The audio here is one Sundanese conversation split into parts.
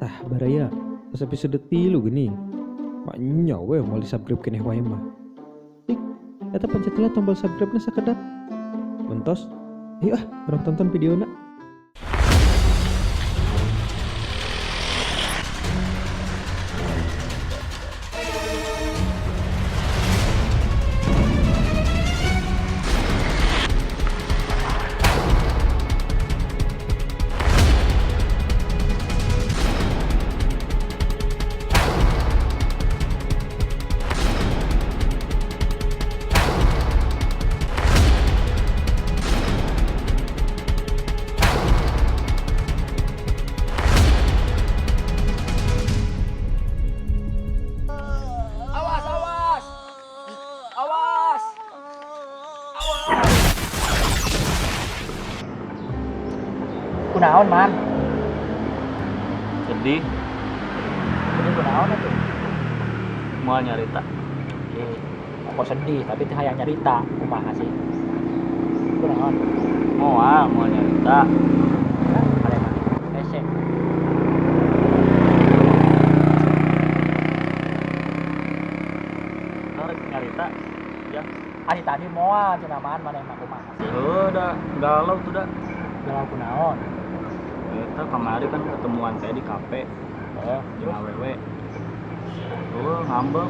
Tah baraya, tos episode 3 geuning. Maknya we moal di-subscribe keneh wae mah. Tik, eta pencet heula tombol subscribe-na sakedap. Mentos, ayo ah urang tonton videona. Awas, awas. Awas. Awas. Kunaon, Man? Sedih. Sedih kunaon atuh? Mau nyarita. Eh, aku sedih tapi teu hayang nyarita. Kumaha sih? Kunaon? Mau ah, mau nyarita. Kale mah. Hese. Rek nyarita. Ya. Ari tadi moal cenah Man, maneh mah kumaha sih? Heuh da, galau tuh da. Galau kunaon? Eta kamari kan ketemuan teh di kafe. Heeh, jeung awewe. Heuh, ngambek.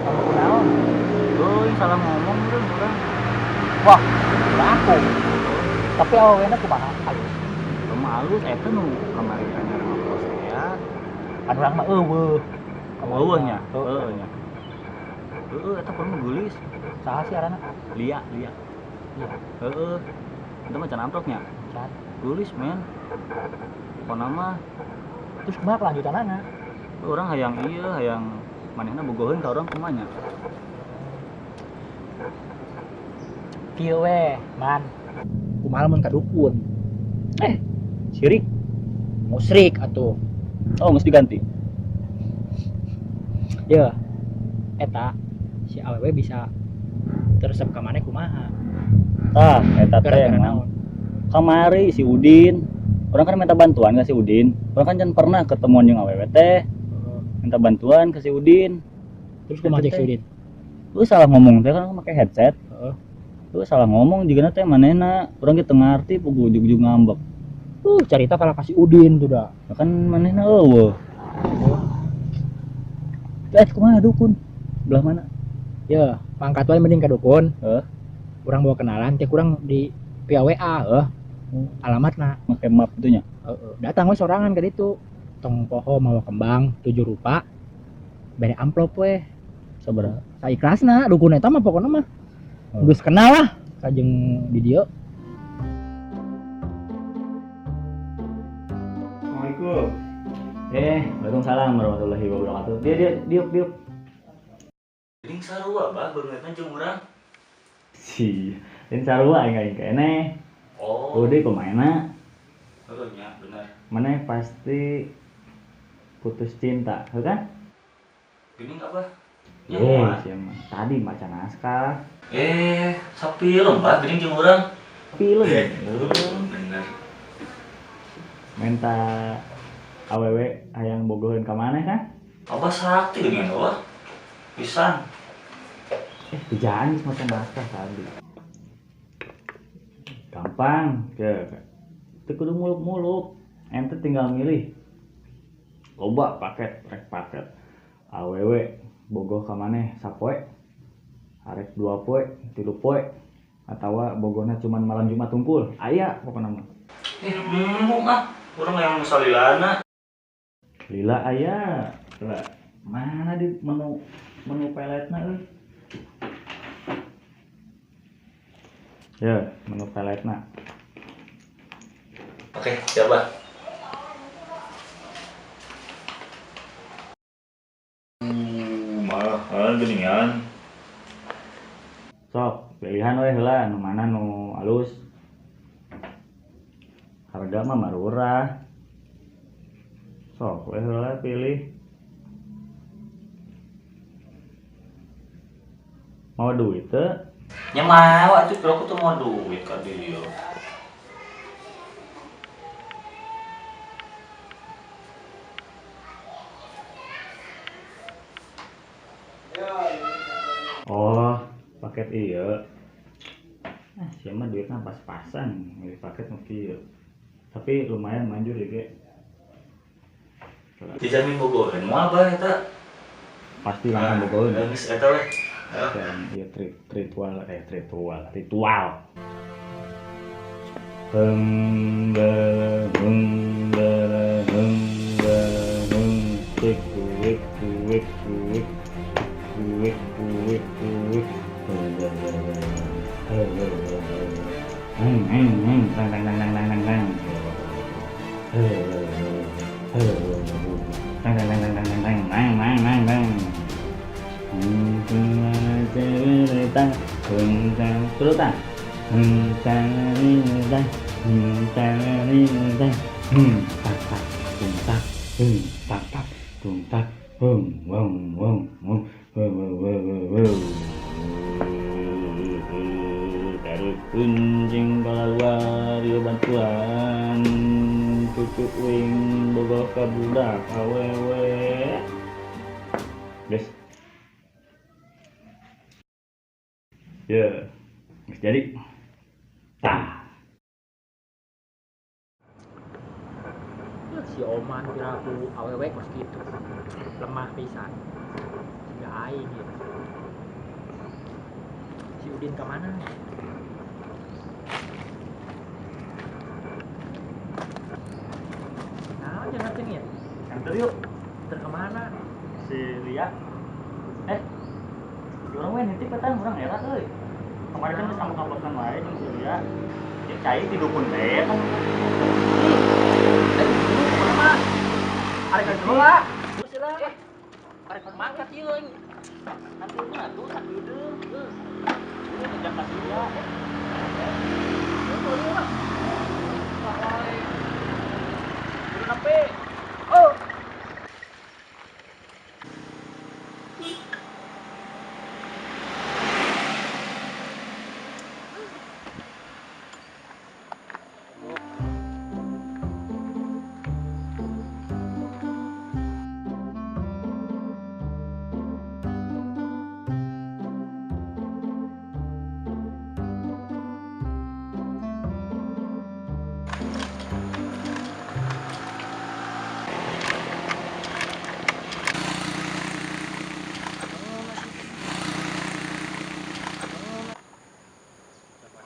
Ngambek kunaon? Heuh, salah ngomong urang urang. Wah, aku. Tapi awewena kumaha? Halus. Kumaha halus eta nu kamari anyar ngapos teh ya. Anu urang mah eueuh. Eueuh nya, heueuh nya. Heueuh eta pun mah geulis. Saha sih aranna? Lia, Lia. Iya. Heueuh. Eta mah can amplop nya. Can. Geulis men. Pokona mah. Terus kumaha kelanjutanana? Urang hayang ieu, hayang manehna bogoheun ka urang kumaha nya? Kieu we, Man. Kumaha lamun ka dukun? Sirik. Musrik atuh. Oh, geus diganti. Yeuh. Eta si awewe bisa teresep ka maneh kumaha? Tah, eta teh Gara-gara emang. naon? Kamari si Udin, urang kan minta bantuan ka si Udin. Urang kan can pernah ketemuan jeung awewe teh. Minta bantuan ke si Udin. Terus kumaha Eta jeung si teh. Udin? Lu salah ngomong teh kan make headset. Heeh. Lu salah ngomong jigana teh manehna, urang ge teu ngarti puguh ujug-ujug ngambek. Carita kalah ka si Udin tuh da. Ya kan manehna eueuh. Eh, kumaha dukun? Belah mana? Ya, pangkat wae mending ka dukun. Heeh. Urang bawa kenalan teh kurang di via WA, heuh. Alamatna. Make map itu nya. Heeh. Datang we sorangan ka ditu. Tong poho mawa kembang 7 rupa. Bere amplop we. Sabaraha? Saikhlasna dukun eta mah pokona mah. Oh. Geus kenal lah kajeng di dieu. Assalamualaikum. Waalaikumsalam warahmatullahi wabarakatuh. Dia dia diuk diuk. Geuning sarua bah beungeutna jeung urang. Si, lain sarua aing aing keneh. Oh. Udah pemainna. Heeh nya, bener. Maneh pasti putus cinta, heuh kan? Geuning apa? Ye, sia mah. Tadi maca naskah. Sapilem bah geuning jeung urang. Film. Bener. Minta awewe hayang bogoheun ka maneh kan? Abah sakti geuning abah. Pisan. Bejaan geus maca naskah tadi. Gampang, ke. Teu kudu muluk-muluk. Ente tinggal milih. Loba paket, rek paket. Awewe bogoh ka maneh sapoe. Arek 2 poe, 3 poe. Atawa bogohna cuman malam Jumat tungkul. Aya pokona mah. Embung ah. Urang hayang nu salilana. Lila aya. Lah, mana di menu peletna euy? Ya, menu peletna. Oke, siap, Bah. Mahal geuningan. Sok, pilihan we heula nu mana nu alus. Harga mah marurah. Sok we heula pilih. Mau duit teu? Nya mau atuh, kalau aku tuh mau duit ka dieu. Paket ieu. Ah, sia mah duitna pas-pasan milih paket nu kieu. Tapi lumayan manjur ieu ge. Dijamin bogoheun moal bah eta. Pasti langsung bogoheun. Geus eta weh. Ieu ritual ritual. Heng bala heng bala heng bala heng tik kuik kuik kuik kuik kuik kuik heng heng heng tang tang tang tang tang tang tang tang tang tang tang tang tang tang tang tang kuncing keluar bantuan cucu wing bogoh ka budak awewe. Guys. Ya, jadi tah. Si Oman kira aku awewe kos kitu. Lemah pisan. Siga aing gitu. Si Udin ke mana? Nah, jangan cengin. Antar yuk. Antar kemana? Si Lia. Orang we nitip petan urang era euy. Kemarin kan geus kamu-kamu wae jeung si Lia. Dia cai di dukun teh kan. Ih, dulu kemana mah? Arek heula. Geus lah. Arek mangkat ieu. Nanti mah atuh sakedeung. Heuh. Lu ngejak ka si Lia. Oh.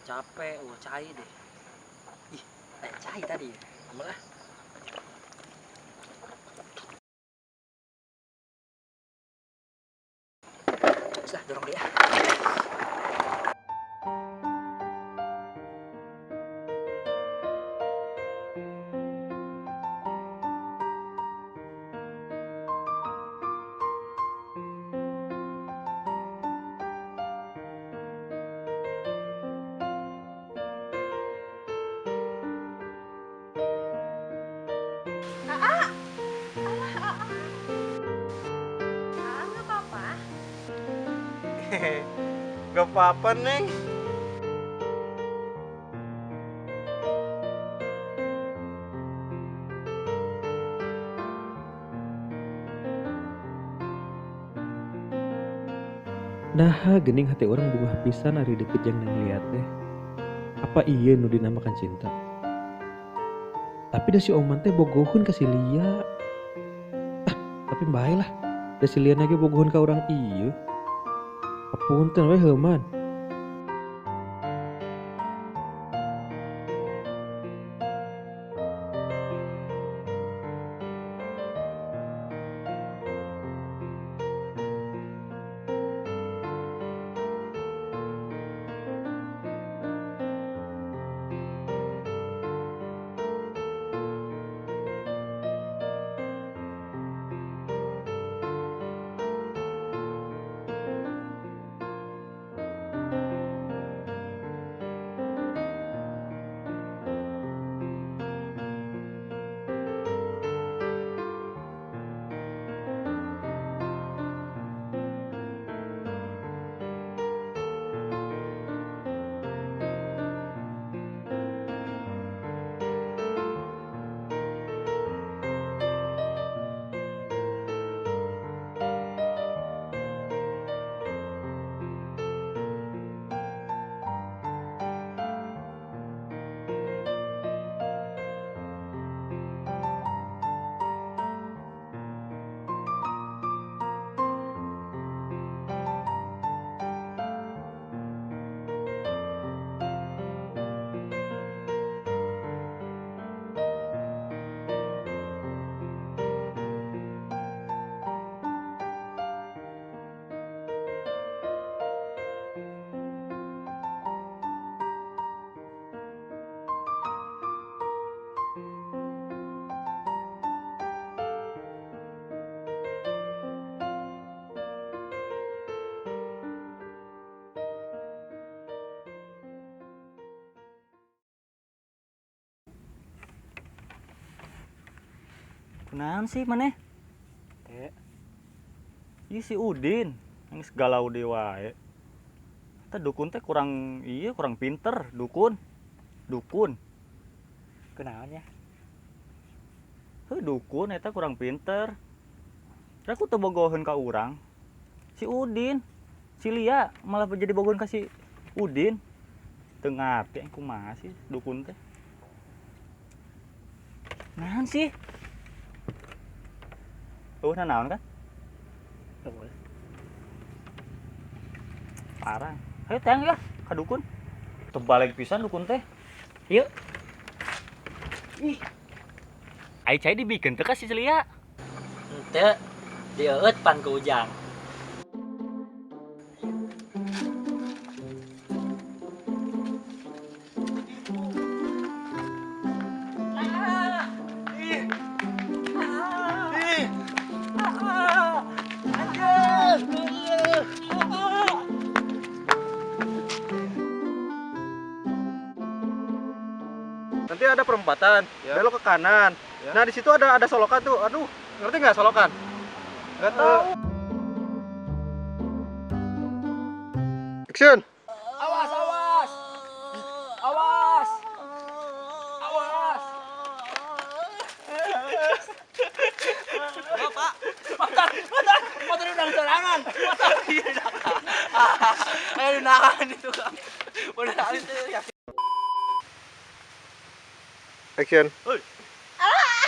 Capek, gua cai deh. Ih, cai tadi. Amal lah. Sudah, dorong dia. Gak apa-apa, Neng. Nah, gening hati orang bunga pisan ari deket jeung neng liat deh. Apa iya nu dinamakan cinta? Tapi dah si Oman teh bogoheun ka si Lia. Ah, tapi bae lah. Da si Lia ge bogoheun ka urang ieu. Apunten we heuh man. Kunaon sih maneh? Teh. Ieu si Udin, geus galau deui wae. Teh dukun teh kurang iya kurang pinter dukun. Dukun. Kunaon ya? Heuh dukun eta kurang pinter. Aku teu bogoheun ka urang. Si Udin, si Lia malah jadi bogoheun ka si Udin. Teu ngarti aing kumaha sih dukun teh. Naon sih? Eueuh naon kan? Eueuh. Parah. Ayo teang ya ka dukun. Tebalik pisan dukun teh. Yuk. Ih. Ai cai dibikeun teh ka si Lia. Henteu. Dieueut pan ku Ujang. Nanti ada perempatan, ya. Belok ke kanan. Ya. Nah di situ ada solokan tuh. Aduh, ngerti nggak solokan? Nggak tahu. Action. Awas, awas, awas, awas. Bapak, motor udah sorangan. Motor ayo nahan itu kan. Udah itu ya. Action. Oi. Alah.